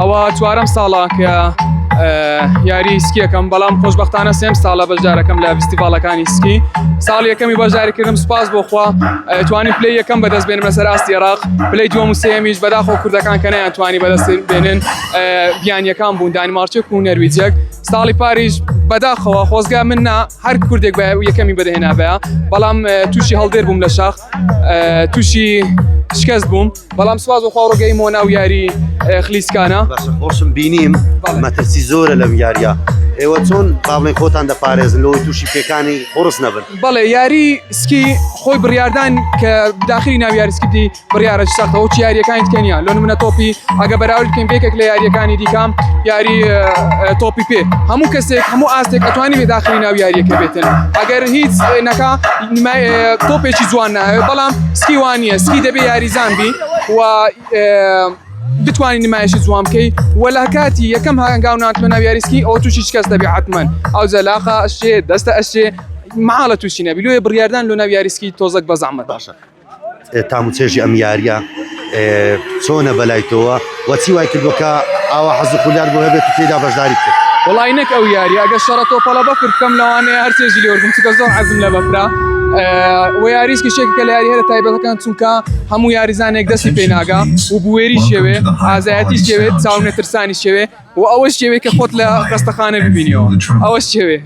ئەوە چوارەم ساڵە کە یاری سکیەکەم بەڵام خۆشببختانە سێم ساڵە بەشدارەکەم لە فیستیڤاڵەکانی سکی ساڵ یەکەمی بەشداری کردم سوپاس بۆ خوا توانیم پلەی یەکەم بەدەست بێنم لەسەر ئاستی عێراق پلەی دووەم و سێیەمیش بەداخەوە کوردەکان کە نەیانتوانی بەدەست بێنن بیانیەکان بوون دانیمارچێک و نەرویجێک ساڵی پاریش بەداخەوە خۆزگا من نا هەر کوردێک بە یەکەمی بەدەهێنابە بەڵام تووشی هەڵدێر بووم لە شاخ تووشی شکست بووم بەڵام سواز و خواڕگەی مۆنا و یاری خلیسکانە باشە خۆشم بینیم مەترسی زۆرە لەم یاریە ئێوە چۆن با بڵێن خۆتان دەپارێزن لەوەی تووشی پێکانی قوڕس نەبن بەڵێ یاری سکی خۆی بڕیاردان کە داخلی ناو یاری سکی دی بڕیارە سەختە و یاریەکانی دیکە نییە لۆ نمونە تۆپی ئەگە بەراورد بکەین بێکێک لە یاریەکانی دیکە یاری تۆپی پێ هەموو کەسێک هەموو ئاستێک ئەتوانی بێ داخلی ناو یاریەکە بێتن ئەگەر هیچ نەکا تۆپێکی جوان ناوێ بەڵام سکی وانە سکی دەبێ یاریزان بی و بتوانانی نمایشی جوان بکەی و لە کاتی یەکەم هەنگاو نات لە ناو یاریسکی ئەو تووشی شکست دەبێ حتمما ئەو زەلاقە ئەشێ دەستە ئەشێ مەحاڵە تووشی نەبی لۆیە بڕیاردان لۆ ناو یاریسکی تۆزەک بە زەحمەت. باشە تام و چێژی ئەم یاریە چۆنە بەلای تۆوە و چی وای کردووە کە ئاوا حەز و خولیات بۆ هەبێت و تێدا بەشداری بکەیت؟ وەڵی نەک ئەو یاری ئەگەر شەڕە تۆپەڵە بەفر بکەم لەوانەیە هەر چێژی لێ وەرگرم چونکە زۆر حەزم لە بەفرە و یاریسکی شێکە لە یاری هەرە تایبەتەکان چونکە هەموو یاریزانێک دەستی پێ ناگا و بوێری شێوێ ئازایەتی شێوێت چاونەترسانی شێوێ و ئەوەش شێوێ کە خۆت لە خەستەخانە ببینیەوە ئەوەش شێوێ.